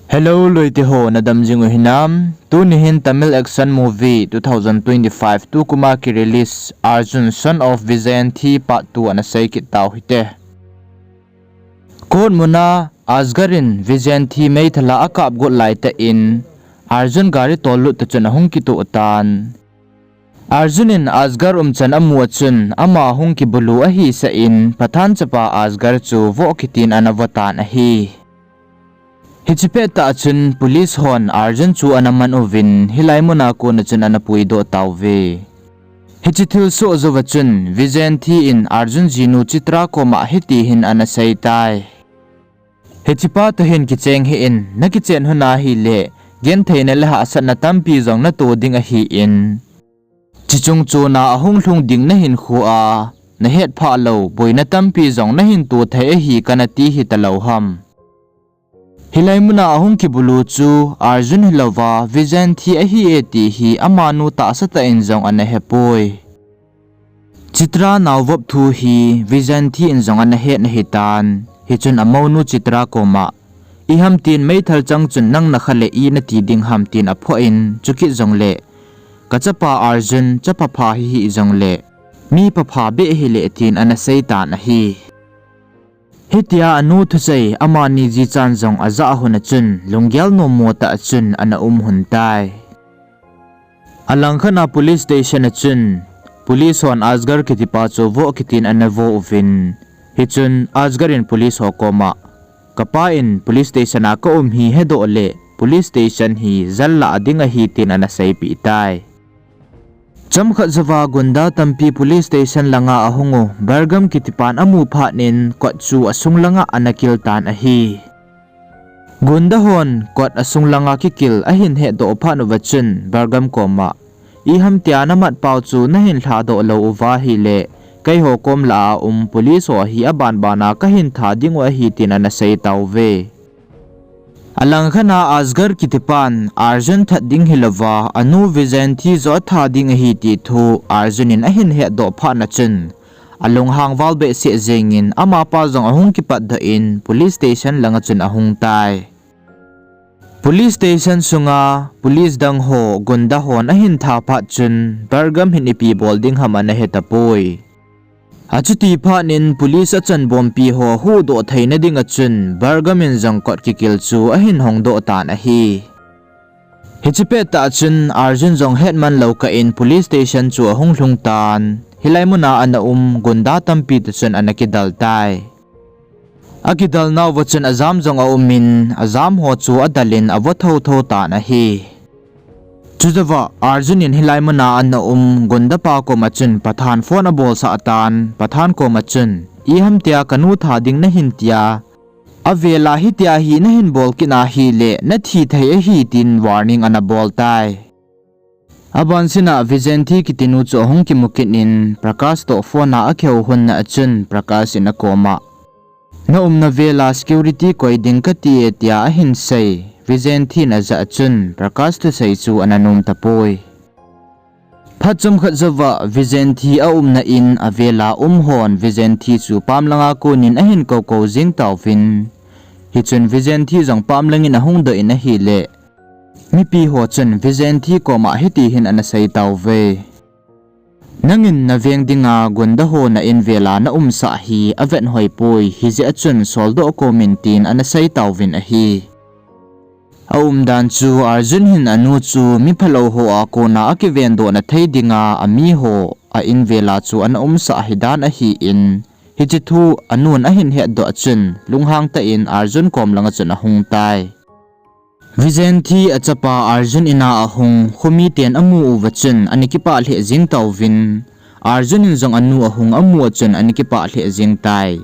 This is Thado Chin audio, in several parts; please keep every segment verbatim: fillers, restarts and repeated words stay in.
Hello, loite ho, nadam jing u hinam? Tuni hin Tamil action movie two thousand twenty-five tu kuma ki release Arjun Son of Vijayanthi Part two ana sei kit tau hite. Court muna Asghar in Vijayanthi meithal a akap got laitah in Arjun gari tollut tah chun ahung kitoh tan. Arjun in Asghar umchan amu a chun ama hung kibulu ahisah in Pathan chapa Asghar chu voh kitin ana voh tan ahi. Hiche pettah a chun police hon Arjun chu ana man uvin hilai muna kona chun ana puidoh tauve. Hiche thilsoh jouva chun Vijayanthi in Arjun jinu Chitra koma hiti hin ana sei tai. Hichepa toh hin kicheng hih in, nakichen hun ahile, gentheina le hahsatna tampi jong nato ding ahin. Chuche chungchona ahung lhung ding nahinkho a, nahetphah lou, boina tampi jong nahin to thei ahi kana ti hitalou ham. Hilai muna ahung kibulu chu Arjun hilouva, Vijayanthi ahi e ti hi amanu tahsa tah in jong ana hepoi. Chitra naovop thu hi Vijayanthi in jong ana het ahitan, hichun amounu Chitra koma, iham tin meithal chang chun nang nakha le i nati ding ham tin aphoh in, chukit jongle, kachapa Arjun, chapa pha hihih jongle, mi papha beh hile tin ana sei tan ahi. Hitia anu thusei amani jichan jong ajah hun a chun, lunggel nommo tah a chun ana um hun tai. Alangkhat a police station a chun, police hon Asghar kitipa chu voh kitin ana voh uvin. Hichun Asghar in police ho koma, kapa in police station a kaum hi hedoh le, police station hi jal lah ding ahi tin ana seipeh tai. Chomkhat jouva gunda tampi police station langa ahung u, Bargam kitipan amu phat in kot chu asung langa ana kil tan ahi. Gunda hon kot asung langa kikil ahin hetdoh phat uva chun Bargam koma, iham tia namat pau chu nahin lhadoh lou uva ahile, keiho kom lah a um police ho hi abanbana kahin tha ding u ahi tin ana sei tauve. Alangkhat a Asghar kitipan Arjun that ding hilouva, anu Vijayanthi joh atha ding ahi ti thu Arjun in ahin hetdoh phat na chun, alunghang val behseh jengin amapa jong ahung kipatdoh in police station langa chun ahung tai. Police station sunga police dang ho gunda hon ahin tha phat chun Bargam hin ipi bol ding ham ana hetapoi. Achuti phat in police achanbompi ho huhdoh theina dinga chun Bargam in jong kot kikil chu ahin hongdoh tan ahi. Hiche pettah chun Arjun jong hetman lou kah in police station chu ahung lhung tan, hilai muna ana um gunda tampi toh chun ana kidal tai. Akidal nauva chun ajam jong aumin, ajam ho chu adal in avo thotho tan ahi. Chujouva Arjun in hilai muna ana um gunda pa koma chun Pathan phone abolsah tan, Pathan koma chun, iham tia kanu tha ding nahin tia, avela hitia hi nahin bol kit ahile nathi thei ahi tin warning ana bol tai. Abansina Vijayanthi kitinu chu ahung kimu kit in Prakash toh phone a akihou lhon na a chun Prakash in akoma, naumna vela security koi ding kati e tia ahin sei. Vijayanthi in ajah a chun Prakash thusei chu ana nom tapoi. Phat chomkhat jouva Vijayanthi aumna in avela um hon Vijayanthi chu pamlanga konin ahin koukou jing tauvin. Hichun Vijayanthi jong pamlangin ahung doh in ahile, mipi ho chun Vijayanthi koma hiti hin ana sei tauve. Nangin naveng dinga gunda ho na in vela naumsah hi avet hoipoi, hijeh a chun soldoh komin tin ana sei tauvin ahi. Aumdan chu Arjun hin anu chu miphalou ho a kona akivendohna thei dinga amiho a in vela chu ana umsah hidan ahin, hiche thu anun ahin hetdoh a chun lunghang tah in Arjun kom langa chun ahung tai. Vijayanthi achapa Arjun ina ahung, khomiten amu uva chun ana kipah lheh jeng tauvin, Arjun in jong anu ahung amu a chun ana kipah lheh jeng tai.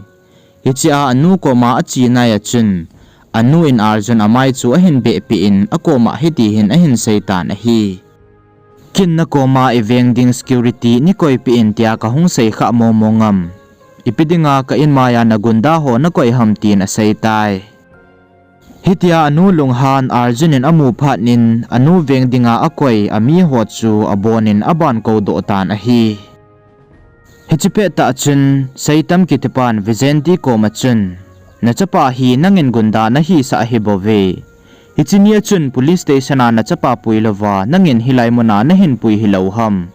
Hichea anu koma ache nai a chun, anu in Arjun amai chu ahin behpeh in akoma hiti hin ahin seitan ahi. Ken nakoma iveng ding security neikoipeh in tia kahung seikhah momo ngam? Ipi dinga ka inmaiya na gunda ho nakoi ham tin aseitai. Hitia anu lunghan Arjun in amu phat in anu veng dinga akoi amiho chu abonin aban koudoh tan ahi. Hiche pettah chun Seitam kitipan Vijayanthi koma chun, nachapa hi nangin gunda nahisah ahibouve. Hiche ni a chun police station a nachapa pui louva, nangin hilai muna nahin pui hilou ham?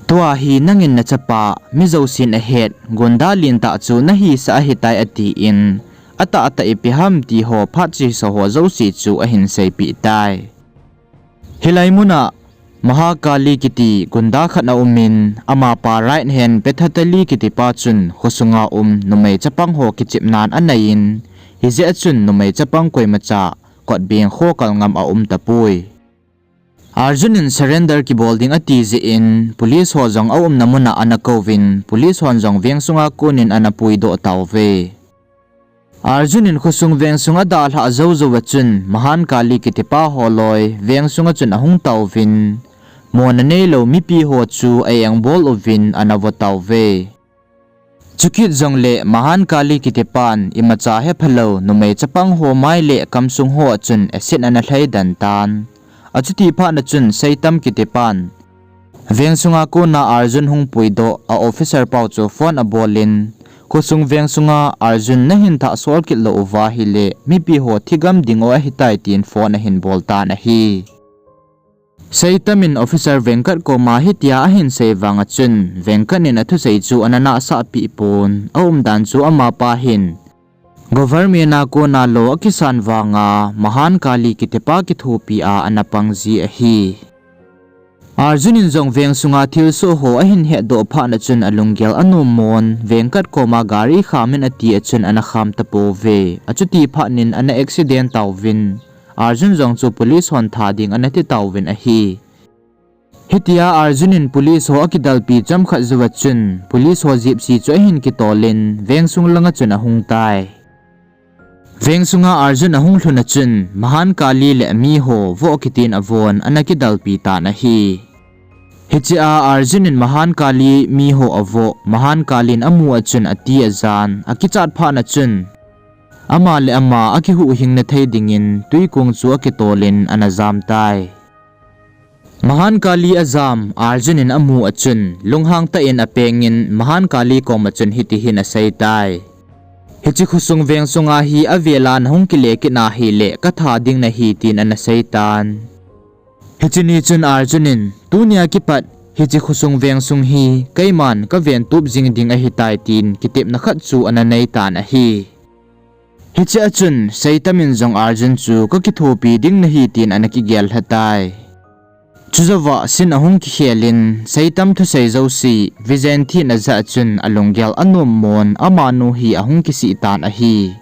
Tua hi nangin nachapa, mi jousen ahet, gunda lentah chu nahisah ahitai atin, atahtah ipi ham ti ho phat chesa ho jouse chu ahin seipeh tai. Hilai muna, Mahankali kiti gunda khat aumin, amapa right hand Pethatali kitipa chun khosunga um numei chapang ho kichepnan aneiyin, hijeh a chun numei chapang koimacha kotbeng kho kal ngam aum tapoi. Arjun in surrender kibol ding ati jeh in, police ho jong aumna muna ana kouvin, police hon jong veng sunga konin ana puidoh tauve. Arjun in khosung veng sung adalhah jou jouva chun, Mahankali kitipa holoi veng sunga chun ahung tauvin, mona neilou mipi ho chu a-engbol uvin ana vo tauve. Chukit jongle Mahankali kitipan imacha hephalou numei chapang ho mai le kamsung ho a chun acid ana lhaidan tan. Achuti phatna chun Seitam kitipan veng sunga kona Arjun hung puidoh a officer pau chu phone abolin, khosung veng sunga Arjun nahin thah sol kit lou uva ahile mipi ho thigam dingu ahitai tin phone ahin bol tan ahi. Seitam in officer Venkat koma hitia ahin sei vanga chun, Venkat in athusei chu ana nahsahpeh pon, aumdan chu amapa hin government a kona law akisan vanga Mahankali kitipa kithopi a ana pang ji ahi. Arjun in jong veng sunga thilsoh ho ahin hetdoh phatna chun alunggel anom mon, Venkat koma gari kham in ati a chun ana kham tapouve. Achuti phatnin ana accident tauvin, Arjun jong chu police hon that ding ana ti tauvin ahi. Hitia Arjun in police ho akidalpi chomkhat jouva chun, police ho Gypsy chu ahin kitolin, veng sung langa chun ahung tai. Veng sunga Arjun ahung lhun a chun, Mahankali le ami ho voh kitin avon ana kidalpi tan ahi. Hichea Arjun in Mahankali mi ho avoh, Mahankali in amu a chun ati ajan, akichat phatna chun, ama le ama akihuhhingna thei dingin twikong chu akitolin ana jam tai. Mahankali ajam Arjun in amu a chun, lunghang tah in apengin Mahankali koma chun hitihin asei tai. Hiche khosung veng sunga hi avela nahung kile kit na hile katha ding nahi tin ana sei tan. Hiche ni chun Arjun in, tunia kipat hiche khosung veng sung hi keiman kaventup jing ding ahitai tin kitepna khat chu ana nei tan ahi. Hichea chun Seitam in jong Arjun chu kakithopi ding nahi tin ana kigel lha tai. Chujouva scene ahung kikhelin, Seitam thusei jouse Vijayanthi in ajah a chun alunggel anom mon, amanu hi ahung kisih tan ahi.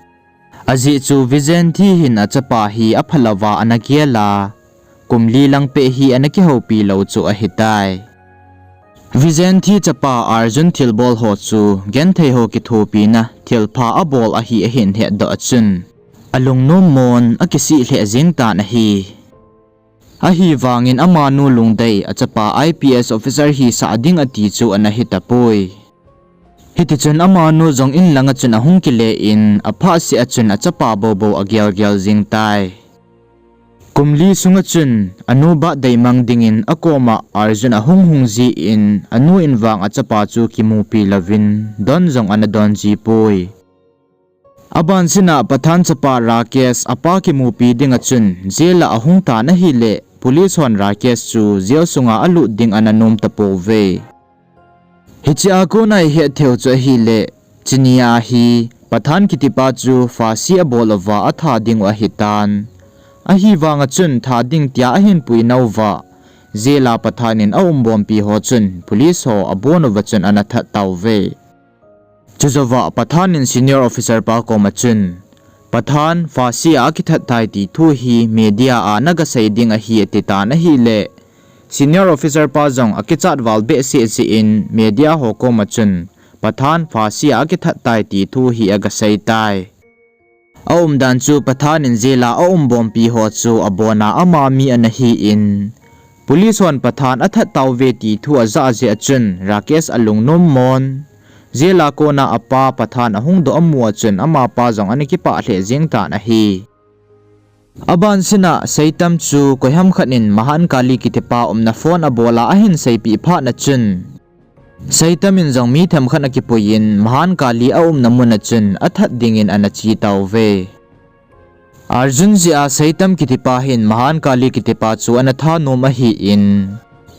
Ajeh chu Vijayanthi hin achapa hi aphalouva ana gel a, kum li lang peh hi ana kihoupi lou chu ahitai. Vijayanthi chapa Arjun thilbol ho chu genthei ho kithopina thilpha abol ahi ahin hetdoh a chun, alungnom mon akisih lheh jeng tan ahi. Ahivangin amanu lungdei achapa I P S officer hisah ding ati chu ana hitapoi. Hitichun amanu jong in langa chun ahung kile in, aphahseh a chun achapa boubou agelgel jeng tai. Kum li sunga chun anu birthday mang dingin akoma Arjun ahung hung jin, anu in vang achapa chu kimupi louvin don jong ana don jipoi. Abansina Pathan chapa Rakesh apa kimupi dinga chun jail a ahung tan ahile, police hon Rakesh chu jail sunga alut ding ana nom tapouve. Hichea kona ihet theiu chu ahile, chunia hi Pathan kitipa chu phasi abol uva atha dingu ahitan. Ahivanga chun tha ding tia ahin puinauva, jail a Pathan in aumbompi ho chun police ho abon uva chun ana that tauve. Chujouva Pathan in senior officer pa koma chun, Pathan phasi a akithat tai ti thu hi media a nagasei ding ahi atitan ahile, senior officer pa jong akichat val behseh jeh in media ho koma chun, Pathan phasi a akithat tai ti thu hi agasei tai. Aumdan chu Pathan in jail a aumbompi ho chu abona ama mi ana hin, police hon Pathan athat tauve ti thu ajah jeh a chun Rakesh alungnom mon, jail a kona apa Pathan ahungdoh amu a chun amapa jong ana kipah lheh jeng tan ahi. Abansina Seitam chu koiham khat in Mahankali kitipa umna phone abol a ahin seipeh phatna chun, Seitam in jong mi themkhat akipuiyin Mahankali aumna muna chun athat dingin ana che tauve. Arjun jeh a Seitam kitipa hin Mahankali kitipa chu ana thanom ahin,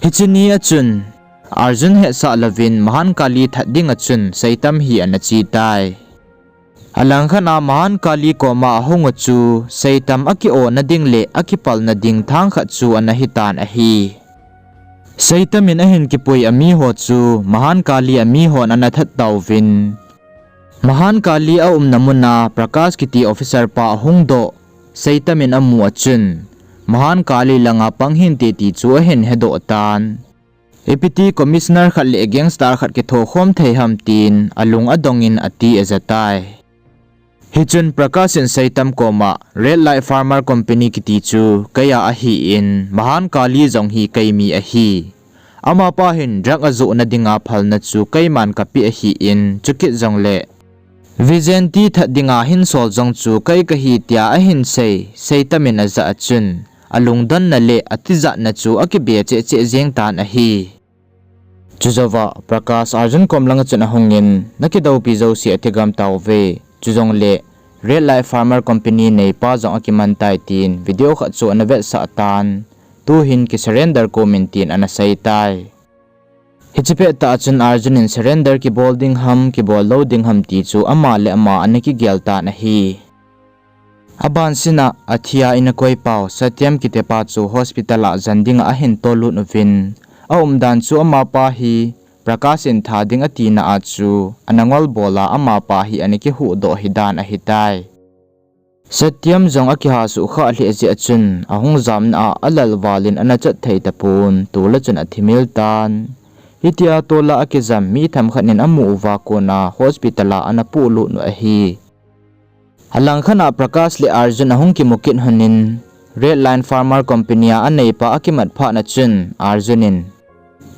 hiche ni a chun Arjun hetsah louvin Mahankali that ding a chun Seitam hi ana che tai. Alangkhat a Mahankali koma ahung u chu Seitam a ki-ona ding le a kipalna ding thang khat chu ana hitan ahi. Seitam in ahin kipui amiho chu Mahankali amihon ana that tauvin, Mahankali a umna muna Prakash kiti officer pa ahung doh Seitam in amu a chun, Mahankali langa pang hinte ti chu ahin hedoh tan. Ipiti commissioner khat le gangster khat kithokhom thei ham tin alung adongin ati ajatai. Hichun Prakash in Seitam koma Red Light Farmer Company kiti chu keiya ahin, Mahankali jong hi kei mi ahi. Amapa hin drug ajohna dinga phalna chu keiman kapeh ahin, chukit jongle Vijayanti that dinga hinsol jong chu kei kahi tia ahin sei, Seitam in ajah a chun, alungdonna le atijatna chu akibe cheh cheh jeng tan ahi. Chujouva Prakash Arjun kom langa chun ahungin, nakidoupi jouse athigam tauve. Chujongle Red Light Farmer Company neipa jong akiman tai tin video khat chu ana vetsah tan. Tuhin kisurrender komin tin ana sei tai. Hiche pettah a chun Arjun in surrender kibol ding ham, kibol lou ding ham ti chu ama le ama ana kigel tan ahi. Abansina athia ina koipau Satyam kitipa chu hospital a jan dinga ahin tolut uvin, aumdan chu amapa hi Prakash in tha ding atina a chu ana ngolbol a amapa hi ana kihuhdoh hidan ahitai. Satyam jong akiha suhkhah lheh jeh a chun ahung jamna a alal valin ana chat thei tapon, tola chun athimil tan. Hitia tola akijam mi themkhat in amu uva kona hospital a ana polut u ahi. Alangkhat a Prakash le Arjun ahung kimu kit lhonin, Red Light Farmer Company a aneipa akimat phatna chun Arjun in,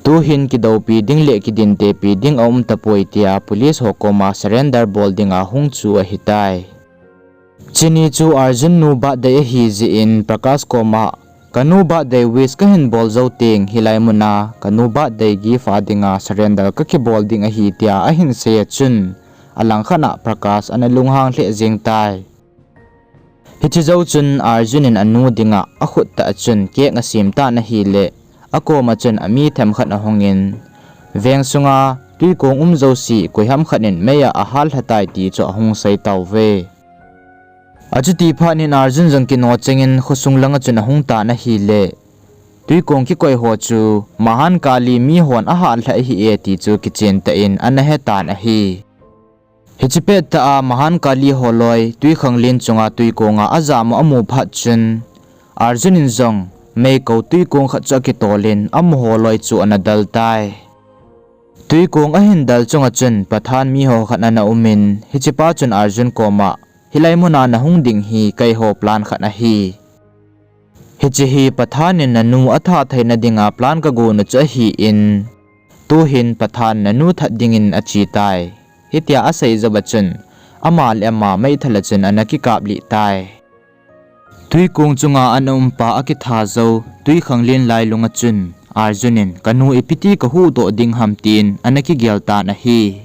tuhin kidoupi ding le kidintepi ding aum tapoi tia police ho koma surrender bol dinga hung chu ahitai. Chuni chu Arjun nu birthday ahi jeh in Prakash koma, kanu birthday wish kahin bol jou teng hilai muna kanu birthday gift a dinga surrender kakibol ding ahi tia ahin sei a chun, alangkhat a Prakash ana lunghang lheh jeng tai. Hiche jou chun Arjun in anu dinga akhut tah a chun cake asem tan ahile, akoma chun ami themkhat ahungin, veng sunga twikong um jouse koiham khat in meiya ahallha tai ti chu ahung sei tauve. Achuti phat in Arjun jong kino chengin khosung langa chun ahung tan ahile, twikong kikoi ho chu Mahankali mihon ahallha ahi e ti chu kichen tah in ana hetan ahi. Hiche pettah a Mahankali holoi twikhanglen chunga twikonga ajam u amu phat chun, Arjun in jong meikou twikong khat chu akitolin amaho loi chu ana dal tai. Twikong ahin dal chunga chun Pathan miho khat ana umin, hichepa chun Arjun koma, hilai muna nahung ding hi keiho plan khat ahi. Hiche hi Pathan in nanu atha theina dinga plan kagonu chu ahin, tuhin Pathan nanu that dingin ache tai. Hitia asei jouva chun, ama le ama meithal a chun ana kikaplih tai. Twikong chunga ana umpa akitha jou twikhanglen lailunga chun, Arjun in kanu ipiti kahuhdoh ding ham tin ana kigel tan ahi.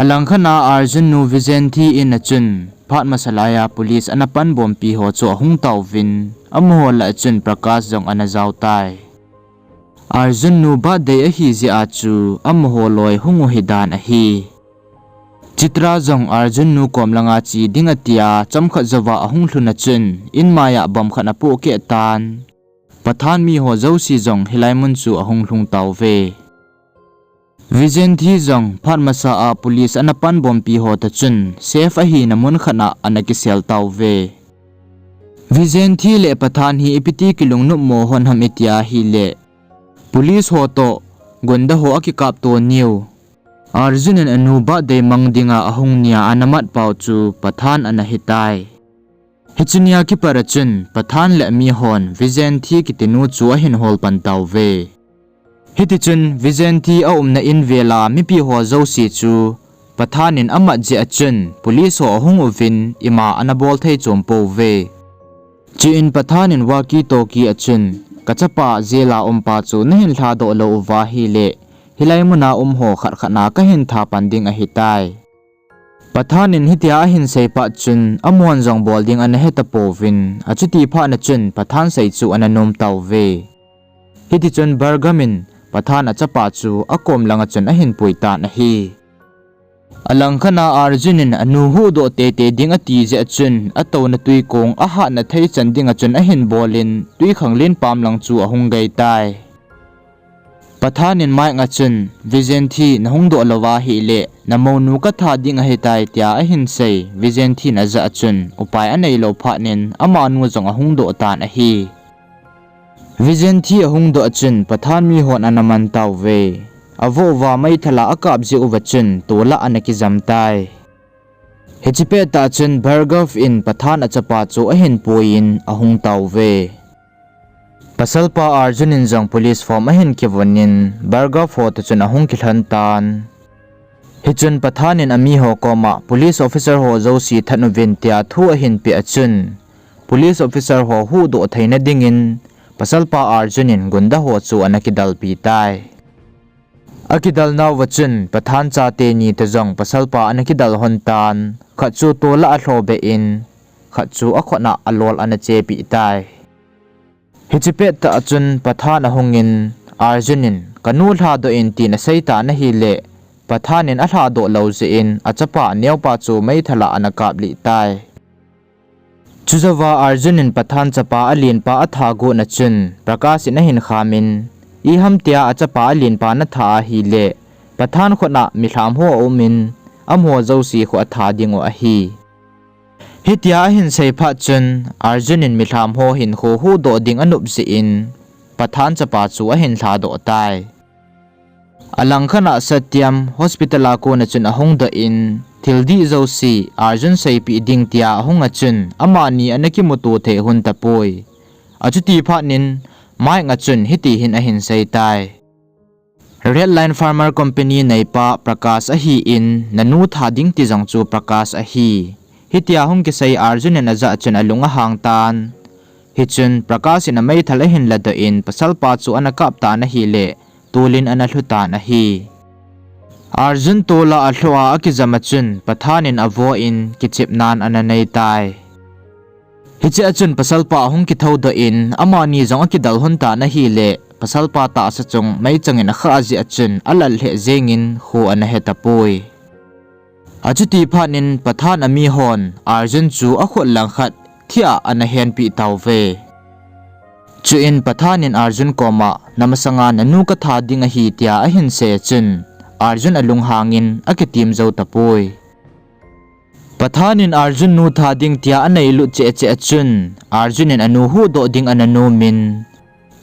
Alangkhat a Arjun nu Vijayanti in a chun, phat masa laiya police ana panbompi ho chu ahung tauvin, amaho lah a chun Prakash jong ana jao tai. Arjun nu birthday ahi jeh a chu amaho loi hung u hidan ahi. Chitra jong Arjun nu kom langa che ding atia chomkhat jouva ahung lhun a chun, inmaiya bomb khat apohkeh tan. Pathan miho jouse jong hilai mun chu ahung lhung tauve. Vijayanti jong phat masa a police ana panbompi ho toh chun safe ahina mun khat a ana kisel tauve. Vijayanti le Pathan hi ipiti kilungnopmo hon ham itia ahile, police ho toh gunda ho akikapto niu, Arjun in anu birthday mang dinga ahung nia ana mat pau chu Pathan ana hitai. Hiche nia kipat a chun Pathan le amihon Vijayanti kitinu chu ahin hol pan tauve. Hitichun Vijayanti aumna in vela mipi ho jouse chu Pathan in amat jeh a chun police ho ahung uvin ima ana bol thei chom pouve. Chuin Pathan in walkie talkie a chun, kachapa jail a umpa chu nahin lhadoh lou uva ahile, hilai muna um ho khat khat a kahin tha pan ding ahitai. Pathan in hitia ahin sei phat chun, amahon jong bol ding ana hetapouvin, achuti phat na chun Pathan sei chu ana nom tauve. Hitichun Bargam in Pathan achapa chu akom langa chun ahin pui tan ahi. Alangkhat a Arjun in anu huhdoh teitei ding ati jeh a chun, atouna twikong ahatna thei chan dinga chun ahin bolin, twikhanglen pam lang chu ahung gei tai. Pathan in Mike a chun, Vijayanthi nahung doh louva ahile, namounu katha ding ahitai, tia ahin sei. Vijayanthi in ajah a chun, upai aneilou phat in, amanu jong ahung doh tan ahi. Vijayanthi ahung doh a chun, Pathan mihon ana man tauve. Avoh uva meithal a akap jeh uva chun, tol a ana kijam tai. Hiche pettah chun Bhargav in Pathan achapa chu ahin puiyin ahung tauve. Pasalpa Arjun in jong police form ahin kivunin, Bhargav ho toh chun ahung kilhon tan. Hichun Pathan in amiho koma police officer ho jouse that uvin tia thu ahin peh a chun, police officer ho huhdoh theina dingin, pasalpa Arjun in gunda ho chu ana kidalpi tai. Akidal nauva chun, Pathan chate ni toh jong pasalpa ana kidal lhon tan, khat chu tol a alhobeh in, khat chu akhut a alol ana chepeh tai. Hiche pettah a chun Pathan ahungin, Arjun in, kanu lhadoh in tin asei tan ahile, Pathan in alhadoh lou jeh in, achapa aneopa chu meithal a ana kaplih tai. Chujouva Arjun in Pathan chapa alenpa atha got na chun, Prakash in ahin khamin, iham tia achapa alenpa natha ahile, Pathan khut a milham ho aumin, amaho jouse khu atha dingu ahi. Hitia ahin sei phat chun, Arjun in milham ho hinkho huhdoh ding anop jeh in, Pathan chapa chu ahin lhadoh tai. Alangkhat a Satyam hospital a kona chun ahung doh in, thil dih jouse Arjun seipeh ding tia ahung a chun, amani ana kimuto thei lhon tapoi. Achuti phat in, Mike a chun hiti hin ahin sei tai. Red Line Pharma Company neipa Prakash ahin, nanu tha ding ti jong chu Prakash ahi. Hitia hung kisei Arjun in ajah chun alung ahang tan. Hichun Prakash in ameithal ahin ladoh in pasalpa chu ana kap tan ahile, tol in ana lhu tan ahi. Arjun tol a alhu a akijam a chun Pathan in avoh in kichepnan ana nei tai. Hiche a chun pasalpa ahung kithoudoh in amani jong akidal lhon tan ahile, pasalpa tahsa chung meichang in akhah jeh a chun alal lheh jengin kho ana hetapoi. Achuti phat in Pathan amihon Arjun chu akhut langkhat thih a ana henpeh tauve. Chuin Pathan in Arjun koma, namasanga nanu katha ding ahi tia ahin sei a chun, Arjun alunghangin akitim jou tapoi. Pathan in Arjun nu tha ding tia anailut cheh cheh a chun, Arjun in anu huhdoh ding ana nomin,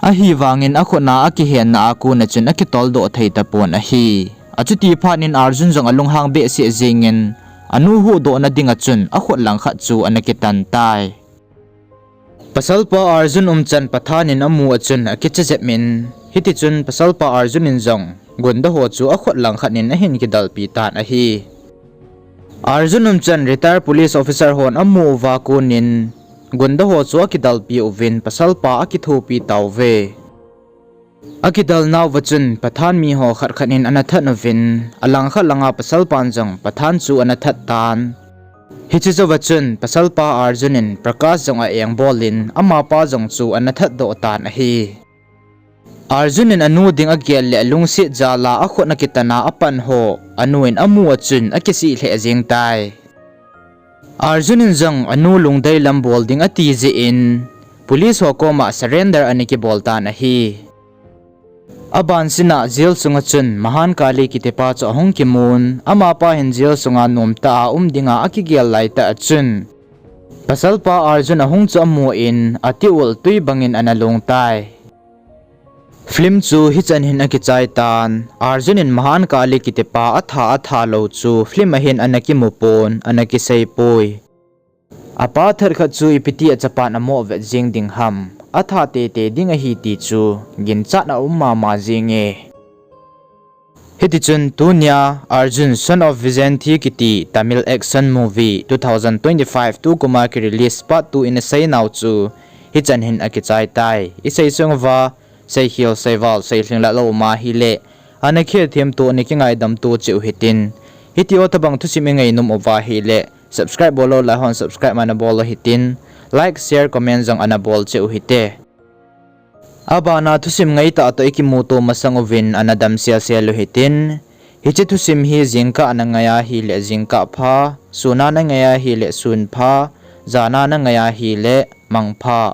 ahivangin akhut a akihenna a kona chun akitoldoh thei tapon ahi. Achuti phat in Arjun jong alunghang behseh jengin, anu huhdohna dinga chun akhut langkhat chu ana kitan tai. Pasalpa Arjun umchan Pathan in amu a chun akicha jep in, hitichun pasalpa Arjun in jong gunda ho chu akhut langkhat in ahin kidalpi tan ahi. Arjun umchan retired police officer hon amu uva konin, gunda ho chu akidalpi uvin pasalpa akithopi tauve. Akidal nauva chun Pathan miho khat khat in ana that uvin, alangkhat langa pasalpan jong Pathan chu ana that tan. Hiche jouva chun pasalpa Arjun in Prakash jong a-engbol in amapa jong chu ana thatdoh tan ahi. Arjun in anu ding agel le alungset jal a akhut ana kitan a apan ho, anu in amu a chun akisih lheh jeng tai. Arjun in jong anu lungdei lam bol ding ati jeh in, police ho koma surrender ana kibol tan ahi. Abansin a jail sunga chun Mahan Kali kitipa chu ahung kimun, amapa hin jail sunga nomtah a um dinga akigel laitah a chun, pasalpa Arjun ahung chu amu in, atiul twi bangin ana long tai. Film chu hichan hin akichai tan, Arjun in Mahan Kali kitipa atha atha lou chu film a hin ana kimu pon, ana kisei poi. Apa that khat chu ipiti a chapan amo vet jeng ding ham, atha teitei ding ahi ti chu ginchat a um mama jenge. Hitichun tunia Arjun Son of Vijayanthi kiti Tamil action movie two thousand twenty-five tukuma ki release part two in asei nau chu hichan hin akichai tai. Isei sung uva seikhel seival seilhing la lou ma hile, ana khethem to, ana kingaidam to cheh u hitin, Hiti ho tobang thusim i ngainom uva ahile, subscribe bol lou lai hon subscribe ana bol u hitin, like, share, comment jong ana bol cheh u hite. Abana thusim ngaitah toh i kimuto masang uvin ana damselsel u hitin, hiche thusim hi jingkah a na ngai ahile jingkah pha, sun a na ngai ahile sun pha, jan a na ngai ahile mang pha.